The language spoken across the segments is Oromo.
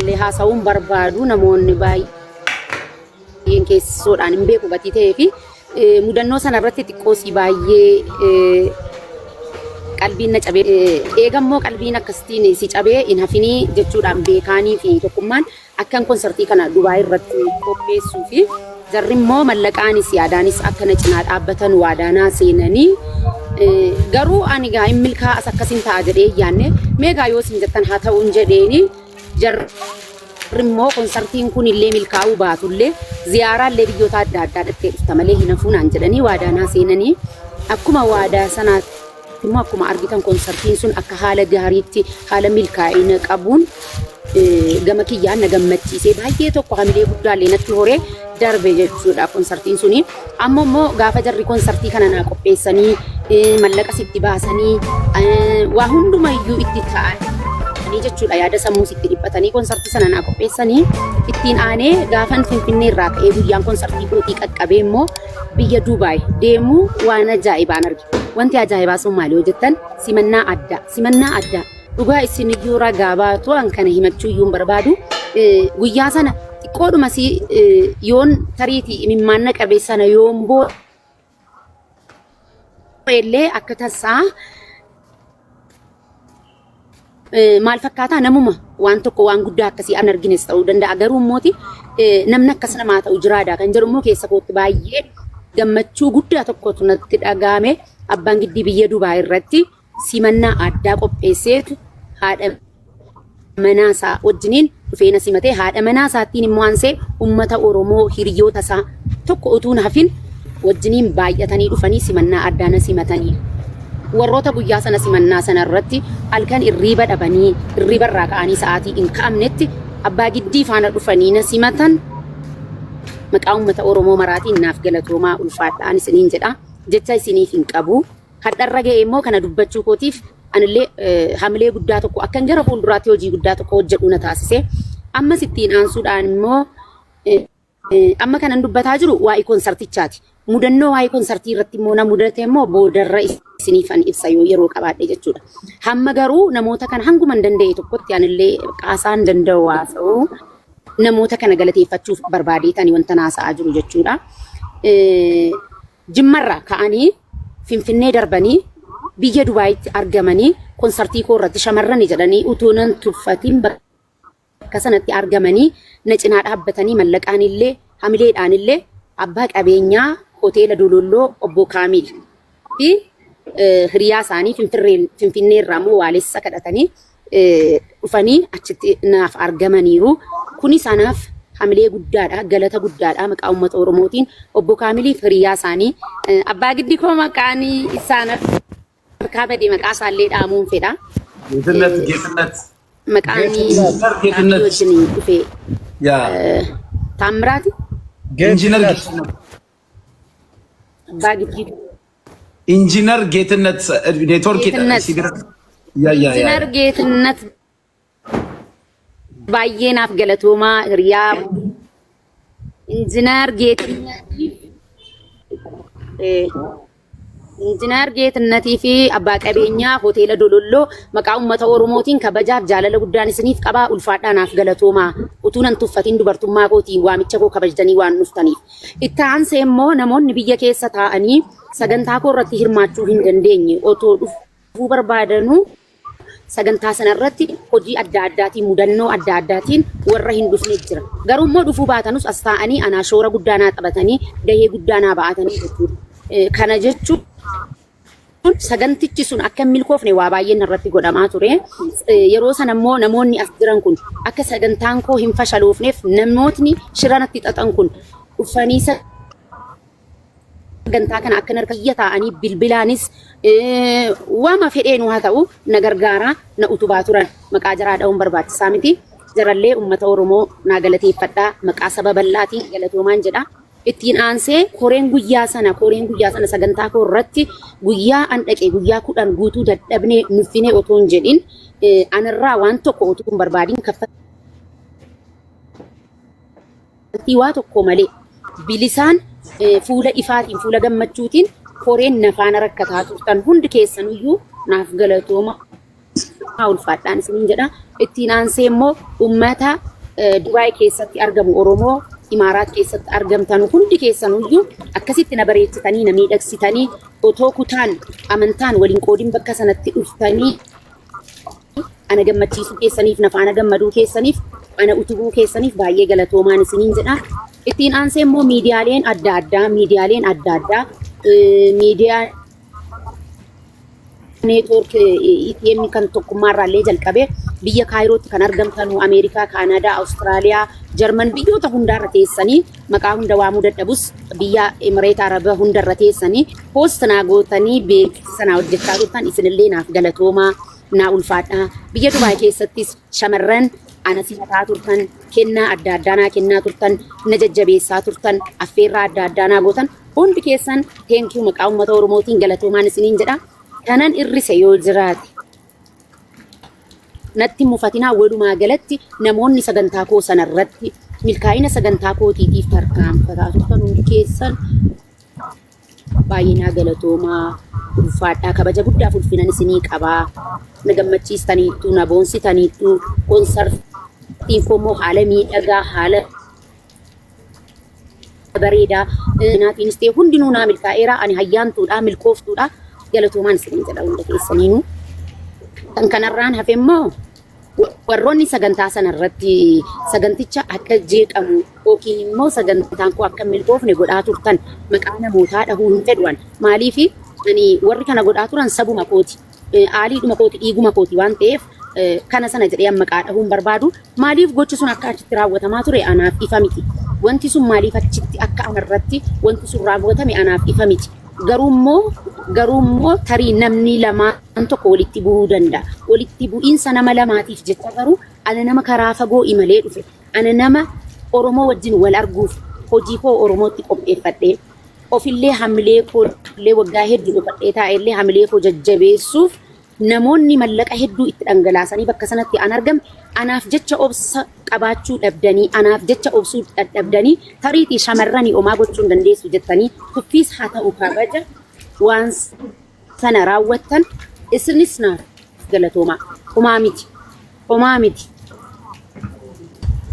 kanallee haasa'uun barbaadu namoonni baay'een keessoodhaan hin beeku gatii ta'ee fi mudannoo sana irratti xiqqoosii baay'ee qalbiin na cabee eegammoo qalbiin akkasitiin si cabee hin hafinii jechuudhaan beekaanii fi tokkummaan akkan konsartii kana Dubaay irratti qopheessuu fi jarri immoo mallaqaanis yaadaanis akka na cinaa dhaabbatan waadaanaa seenanii garuu ani gaa hin milkaa'as akkasin ta'a jedhee hin yaanne mee gaa yoo isin jettan haa ta'uun jedheeni jarri immoo konsartiin kun illee milkaa'uu baatullee ziyaaraa illee biyyoota adda addaa dhaqxee dhufta malee hin hafuu naan jedhanii waadaanaa seenanii akkuma waadaa sanaatti immoo akkuma argitan konsartiin sun akka haala gaariitti haala milkaa'ina qabuun gama kiyyaan na gammachiisee baay'ee tokko hamilee guddaallee natti horee darbe jechuudha konsartiin suni. Amma immoo gaafa jarri konsartii kana naa qopheessanii mallaqa sitti baasanii waa hundumayyuu itti ta'anii jechuudha yaada sammuu sitti dhiphatanii konsartii sana naa qopheessanii ittiin aanee gaafan Finfinnee irraa ka'ee guyyaan konsartii kootii qaqqabee immoo biyya Duubaay deemuu waan ajaa'ibaan arge. Wanti ajaa'ibaa sun maali yoo jettan simannaa addaa simannaa addaa dhugaa isin iyyuu ragaa baatu an kana himachuu iyyuu hin barbaadu. Guyyaa sana xiqqoodhuma si yoon tariitii imimmaan na qabe sana yoon boo'e illee akka tasaa maal fakkaataa namuma waan tokko waan guddaa akkasii an argines ta'uu danda'a garuu immooti namni akkas namaa ta'u jiraada kan jedhu immoo keessa kootti baay'ee gammachuu guddaa tokkotu natti dhaga'ame abbaan giddii biyya Dubaay irratti simannaa addaa qopheesseetu haadha manaa isaa wajjiniin dhufee na simatee haadha manaa isaattiin immoo aansee uummata Oromoo hiriyoota isaa tokko utuu hin hafin wajjiniin baay'atanii dhufanii simannaa addaa na simatanii. Warroota guyyaa sana simannaa sana irratti halkan irriiba dhabanii irriiba irraa ka'anii sa'aatii hin ka'amnetti abbaa giddii faana dhufanii na simatan maqaa uummata Oromoo maraatiin naaf galatoomaa ulfaadhaan isiniin jedha. Jecha isiniif hin qabu. Hadharra ga'e immoo kana dubbachuu kootiif anillee hamilee guddaa tokko akkan gara fuulduraatti hojii guddaa tokko hojjedhu na taasise. Ammas ittiin aansuudhaan immoo amma kanan dubbataa jiru waa'ee konsartichaati. Mudannoo waa'ee konsartii irratti immoo na mudate immoo boodarra isiniifan ibsa yoo yeroo qabaadhe jechuudha. Hamma garuu namoota kana hanguman danda'e tokkotti anillee qaasaan danda'u haasa'u namoota kana galateeffachuuf barbaadeetani wanta naasa'aa jiru jechuudha. Jimmarraa ka'anii Finfinnee darbanii biyya Dubaayitti argamanii konsartii koo irratti shamarrani jedhanii utuu nan tuffatiin bakka sanatti argamanii na cinaa dhaabbatanii mallaqaan illee hamileedhaan illee abbaa qabeenyaa hoteela Dololloo obbo Kaamil fi hiriyaa isaanii Finfinnee irraa immoo waalessa kadhatanii dhufanii achitti naaf argamaniiru. Kunis anaaf hamilee guddaadha, galata guddaadha maqaa uummata Oromootiin. Obbo Kaamiliif hiriyaa isaanii abbaa giddi koo maqaan isaan harkaa bade maqaa isaallee dhaamuun fedha. Geetnet Geetnet. Maqaan Injiinar Kaamilii Geetnet. wajjin dhufe Yaa. Taammiraati. Injiinar Geetnet. Geetnet. Abbaa giddii Injiinar Geetnet neetwoorkiidha. Geetnet. Si bira. Yaa yaa yaa. Injiinar Geetnet baay'ee naaf galatoomaa hiriyaa Injiinar Geetnetiif Injiinar Geetnatii fi abbaa qabeenyaa hoteela Dololloo maqaa uummata Oromootiin kabajaaf jaalala guddaan isiniif qabaa ulfaadhaa naaf galatoomaa utuu nan tuffatiin dubartummaa kootiin waamicha koo kabajtanii waan dhuftaniif. Itti aansee immoo namoonni biyya keessa taa'anii sagantaa koo irratti hirmaachuu hin dandeenye otoo dhufuu barbaadanuu sagantaa sana irratti hojii adda addaatiin mudannoo adda addaatiin warra hin dhufne jira. Garuu immoo dhufuu baatanus as taa'anii anaa shoora guddaa naa taphatanii gahee guddaa naa ba'atanii jechuudha. Kana jechuun sagantichi sun akka hin milkoofne waa baay'een irratti godhamaa ture. Yeroo sana immoo namoonni as jiran kun akka sagantaan koo hin fashaloofneef namootni shira natti xaxan kun dhufanii sagantaa kana akka harka kiyya taa'anii bilbilaanis waama fedheenu haa ta'u na gargaaraa na utubaa turan maqaa jaraa dha'uun barbaachisaa miti. Jarallee uummata Oromoo naa galateeffadhaa maqaa saba bal'aatiin galatoomaan jedha. Ittiin aansee koreen guyyaa sana koreen guyyaa sana sagantaa koo irratti guyyaa an dhaqe guyyaa 10 guutuu dadhabnee nuffinee otoo hin jedhin anarraa waan tokko utuu hin barbaadin kaffaltii waa tokko malee bilisaan fuula ifaatiin fuula gammachuutiin koreen na faana rakkataa turtan hundi keessanuyyuu naaf galatooma ulfaadhaan isiniin jedha. Ittiin aansee immoo uummata Dubaay keessatti argamu Oromoo Imaaraat keessatti argamtan hundi keessanuyyuu akkasitti na bareechitanii na miidhagsitanii otoo kutaan amantaan waliin qoodin bakka sanatti dhuftanii ana gammachiisuu keessaniif na faana gammaduu keessaniif ana utubuu keessaniif baay'ee galatoomaan isiniin jedha. Ittiin aansee immoo miidiyaaleen adda addaa miidiyaaleen adda addaa miidiyaa network ETM kan tokkummaarraallee jalqabee biyya Kaayirootti kan argamtanu Ameerikaa, Kaanaadaa, Awustiraaliyaa, Jarman biyyoota hundaarra teessanii maqaa hunda waamuu dadhabus biyya Emireet Arabaa hundarra teessanii post naa gootanii beeksisa naa hojjechaa turtan isinillee naaf galatoomaa naa ulfaadhaa. Biyya Dubaay keessattis shamarran ana simataa turtan kennaa adda addaa naa kennaa turtan na jajjabeessaa turtan affeerraa adda addaa naa gootan hundi keessan thank you maqaa uummata Oromootiin galatoomaan isiniin jedha. Kanan irrise yoo jiraate natti mufatinaa. Walumaa galatti namoonni sagantaa koo sanarratti milkaa'ina sagantaa kootiitiif tarkaanfataa turtan hundi keessan baay'ee naa galatoomaa, ulfaadhaa, kabaja guddaaf ulfinan isinii qabaa. Na gammachiistaniittu, na boonsitaniittu. Konsartiin koo immoo haala miidhagaa, haala bareedaa naatiinis ta'e hundinuu naa milkaa'eera. Ani hayyaantuudha, milkooftuudha, galatoomaan isiniin jedha hunda keessaniinuu. Kan kanarraan hafe immoo warroonni sagantaa sanarratti saganticha akka jeeqamu yookiin immoo sagantaan koo akka hin milkoofne godhaa turtan maqaa namootaa dhahuu hin fedhuan. Maaliif ani warri kana godhaa turan sabuma kooti. Aaliidhuma kooti, dhiiguma kooti waan ta'eef kana sana jedhee maqaa dhahuun barbaadu. Maaliif gochi sun akka achitti raawwatamaa ture anaaf ifa miti. Wanti sun maaliif achitti akka anarratti wanti sun raawwatame anaaf ifa miti. Garuu immoo tarii namni lamaan tokko walitti bu'uu danda'a. Walitti bu'iinsa nama lamaatiif jecha garuu ana nama karaa fagoo imalee dhufe, ana nama Oromoo wajjin wal arguuf hojii koo Oromootti qopheeffadhee ofillee hamilee koo illee waggaa hedduu dhufadhee taa'ellee hamilee koo jajjabeessuuf namoonni mallaqa hedduu itti dhangalaasanii bakka sanatti an argame anaaf jecha obsa qabaachuu dhabdanii, anaaf jecha obsuu dadhabdanii, tariitii shamarranii omaa gochuu hin dandeessu jettanii tuffiis haa ta'u kabaja waan sana raawwattan isinis naaf galatoomaa. Homaa miti, homaa miti.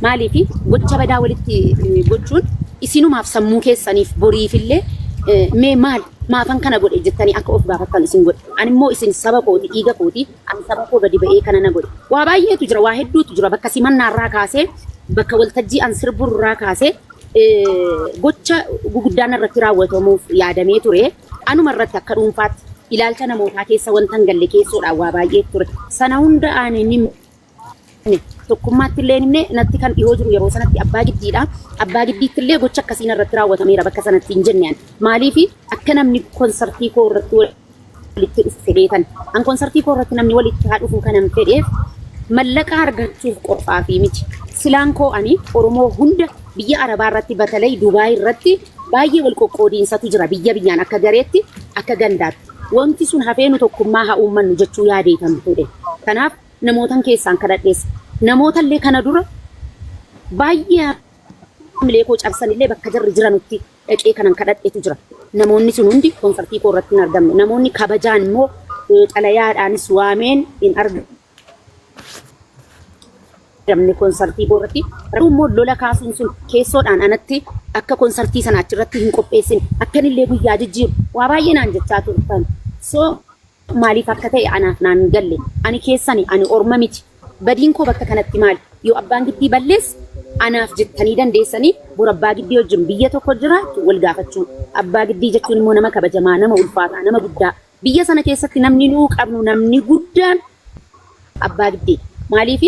Maaliif gocha badaa walitti gochuun isinumaaf sammuu keessaniif boriifillee mee maal maafan kana godhe jettanii akka of gaafattan isin godhe. Ani immoo isin saba kooti, dhiiga kooti, ani saba koo gadi ba'ee kana na godhe. Waa baay'eetu jira, waa hedduutu jira. Bakka simannaarraa kaasee, bakka waltajjii an sirburraa kaasee gocha guguddaan irratti raawwatamuuf yaadamee ture. Anuma irratti akka dhuunfaatti ilaalcha namootaa keessa wanta hin galle keessoodhaan waa baay'ee ture. Sana hunda ani ni tokkummaatti illee himne natti kan dhihoo jiru yeroo sanatti abbaa giddiidha. Abbaa giddiitti illee gocha akkasiin irratti raawwatameera bakka sanatti hin jenne ani. Maaliif akka namni konsartii koo irratti walitti dhufu fedheetan. An konsartii koo irratti namni walitti haa dhufu kanan fedheef mallaqa argachuuf qofaafi miti. Silaan koo ani Oromoo hunda biyya Arabaa irratti batalay Dubaay irratti baay'ee wal qoqqoodiinsatu jira biyya biyyaan, akka gareetti, akka gandaatti. Wanti sun hafeenu tokkummaa haa uummannu jechuu yaadeetan ture. Kanaaf namootan keessaan kadhadhees namootallee kana dura baay'ee hamilee koo cabsanillee bakka jarri jiranutti dhaqee kanan kadhadhetu jira. Namoonni sun hundi konsartii koo irratti hin argamne. Namoonni kabajaan immoo xalayaadhaanis waameen hin argamne konsartii koo irratti. Garuu immoo lola kaasuun sun keessoodhaan anatti akka konsartii sana achirratti hin qopheessin akkanillee guyyaa jijjiiru waa baay'ee naan jechaa turtan. So maaliif akka ta'e anaaf naan galle. Ani keessani, ani orma miti. Badiin koo bakka kanatti maali? Yoo abbaan giddii balleesse anaaf jettanii dandeessanii bor abbaa giddii wajjin biyya tokko jiraattu wal gaafachuu. Abbaa giddii jechuun immoo nama kabajamaa, nama ulfaataa, nama guddaa. Biyya sana keessatti namni nuu qabnu namni guddaan abbaa giddii. Maaliif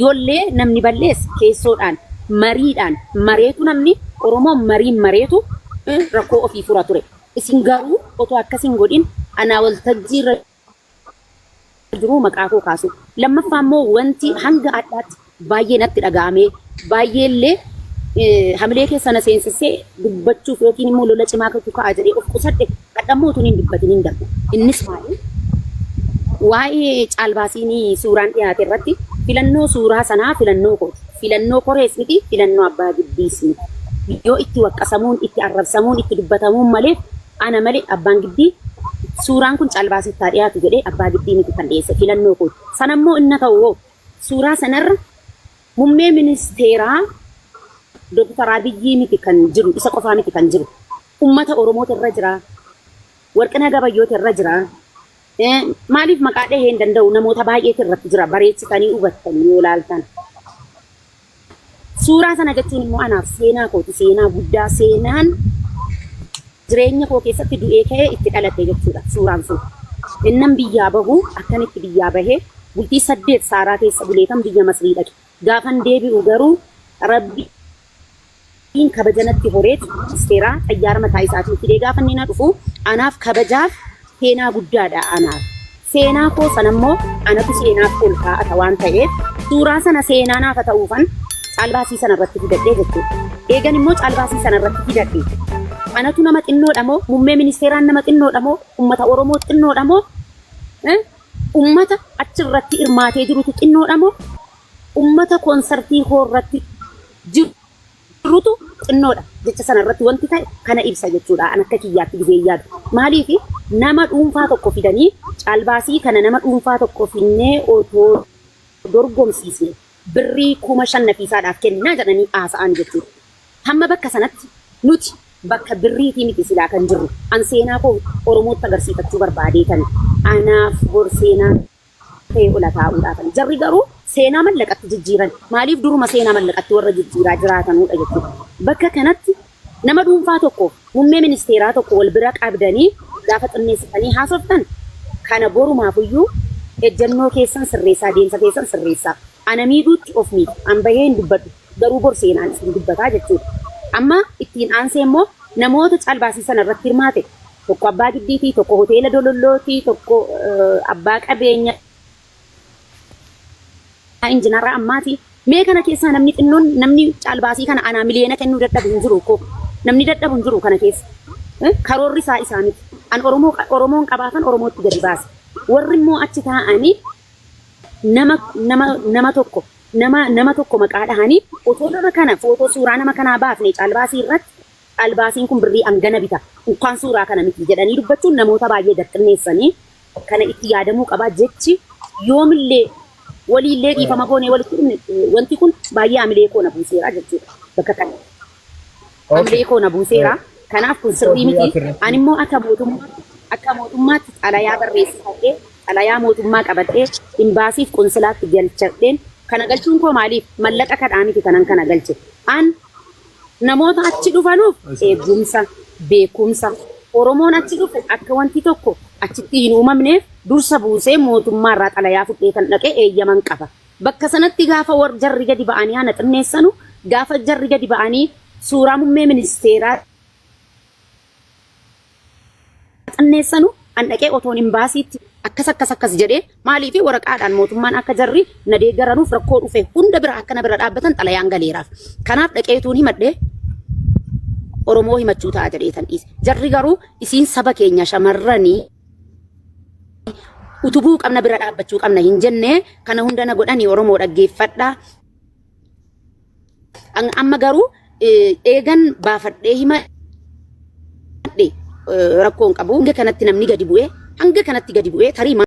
yoollee namni balleesse keessoodhaan mariidhaan mareetu namni Oromoon mariin mareetu rakkoo ofii fura ture. Isin garuu otoo akkas hin godhin anaa waltajjii irra jiru maqaa koo kaasu. Lammaffaa immoo wanti hanga addaatti baay'ee natti dhaga'amee baay'ee illee hamilee keessa na seensisee dubbachuuf yookiin immoo lola cimaa katu ka'a jedhee of qusadhe hadhammoo utuun hin dubbatin hin darbu. Innis maali? Waa'ee caalbaasiin suuraan dhiyaate irratti filannoo suuraa sanaa filannoo kooti. Filannoo korees miti, filannoo abbaa giddiis miti. Yoo itti waqqasamuun, itti arrabsamuun, itti dubbatamuun malee ana malee abbaan giddii suuraan kun caalbaasitti haa dhiyaatu jedhee abbaa giddii miti kan dhiyeesse, filannoo kooti. Sanammoo inna ta'u hoo suuraa sanarra Muummee ministeeraa Dooktar Abiyyii miti kan jiru, isa qofaa miti kan jiru. Uummata Oromootu irra jira. Warqinaa Gabayyootu irra jira. Maaliif maqaa dhahee hin danda'u, namoota baay'eetu irratti jira, bareechitanii hubattanii yoo ilaaltan. Suuraa sana jechuun immoo anaaf seenaa kooti, seenaa guddaa, seenaan jireenya koo keessatti du'ee ka'ee itti dhaladhe jechuudha suuraan sun. Innan biyyaa bahu akkanitti biyyaa bahee bultii 8 saaraa keessa buleetan biyya Masrii dhaqe. Gaafan deebi'u garuu Rabbiin kabaja natti horeet ministeeraa xayyaara mataa isaatiin fidee gaafa inni na dhufu anaaf kabajaaf seenaa guddaadha anaaf. Seenaa koo sana immoo anatu seenaaf ol kaa'ata waan ta'eef suuraa sana seenaa naaf haa ta'uufan caalbaasii sana irratti fidadhee jechuudha. Eegan immoo caalbaasii sana irratti fidadhe. Anatu nama xinnoodha moo, muummee ministeeraan nama xinnoodha moo, uummata Oromoo xinnoodha moo, uummata achirratti hirmaatee jirutu xinnoodha moo, uummata koonsartii koo irratti jirutu xinnoodha? Jecha sana irratti wanti ta'e kana ibsa jechuudha. An akka kiyyaatti gizee yaadu. Maaliif nama dhuunfaa tokko fidanii caalbaasii kana nama dhuunfaa tokko finnee otoo dorgomsiisne birrii 5,000 Nafiisaadhaaf kenninaa jedhanii haasa'an jechuudha. Hamma bakka sanatti nuti bakka birriitii miti silaa kan jirru. An seenaa koo Oromootti agarsiifachuu barbaadeetan, anaaf bor seenaa ta'e ola taa'uudhaafan. Jarri garuu seenaa mallaqatti jijjiiran. Maaliif duruma seenaa mallaqatti warra jijjiiraa jiraatanudha jechuudha. Bakka kanatti nama dhuunfaa tokko muummee ministeeraa tokko wal bira qabdanii gaafa xinneessitanii haasoftan kana borumaafuyyuu ejjennoo keessan sirreessaa, deemsa keessan sirreessaa. Ana miidhuutti of miidhu. An bahee hin dubbadhu. Garuu bor seenaan isin dubbataa jechuudha. Amma ittiin aansee immoo namoota caalbaasii sana irratti hirmaate, tokko abbaa giddiitii, tokko hoteela Dolollootii, tokko abbaa qabeenya injinara ammaati. Mee kana keessaa namni xinnoon, namni caalbaasii kana anaa miliyoona kennuu dadhabu hin jiru koo. Namni dadhabu hin jiru kana keessa. Karoorri isaa isaa miti. An Oromoo Oromoon qabaafan Oromootti gadi baase. Warri immoo achi taa'anii nama tokko nama tokko maqaa dhahanii otoo nama kana footoo suuraa nama kanaa baafne caalbaasii irratti, caalbaasiin kun birrii hangana bita unkaan suuraa kana miti jedhanii dubbachuun namoota baay'ee gaxxinneessanii kana itti yaadamuu qabaa. Jechi yoomillee waliillee dhiifama goonee walitti dhumne, wanti kun baay'ee amilee koo na buuseera jechuudha bakka kana. Amilee koo na buuseera. Kanaaf kun sirrii miti. Ani immoo akka mootummaatti xalayaa barreessifadhee, xalayaa mootummaa qabadhee imbaasiif qonsilaatti galchadheen. Kana galchuun koo maaliif mallaqa kadhaa miti kanan kana galche. An namoota achi dhufanuuf eegumsa, beekumsa, Oromoon achi dhufu akka wanti tokko achitti hin uumamneef dursa buusee mootummaa irraa xalayaa fudhee kan dhaqee eeyyaman qaba. Bakka sanatti gaafa jarri gadi ba'anii ana xinneessanu, gaafa jarri gadi ba'anii suuraa muummee ministeeraa xinneessanu, an dhaqee otoon imbaasiitti akkas akkas akkas jedhee, maaliif waraqaadhaan mootummaan akka jarri na deeggaranuuf rakkoo dhufe hunda bira akkana bira dhaabbatan xalayaan galeeraaf. Kanaaf dhaqeetuun himadhee Oromoo himachuu ta'a jedhee tan dhiise. Jarri garuu isiin saba keenya shamarranii utubuu qabna, bira dhaabbachuu qabna hin jenne, kana hunda na godhanii. Oromoo dhaggeeffadhaa. Amma garuu eegan baafadhee himadhe rakkoon qabu. Hanga kanatti namni gadi bu'ee, hanga kanatti gadi bu'ee tarii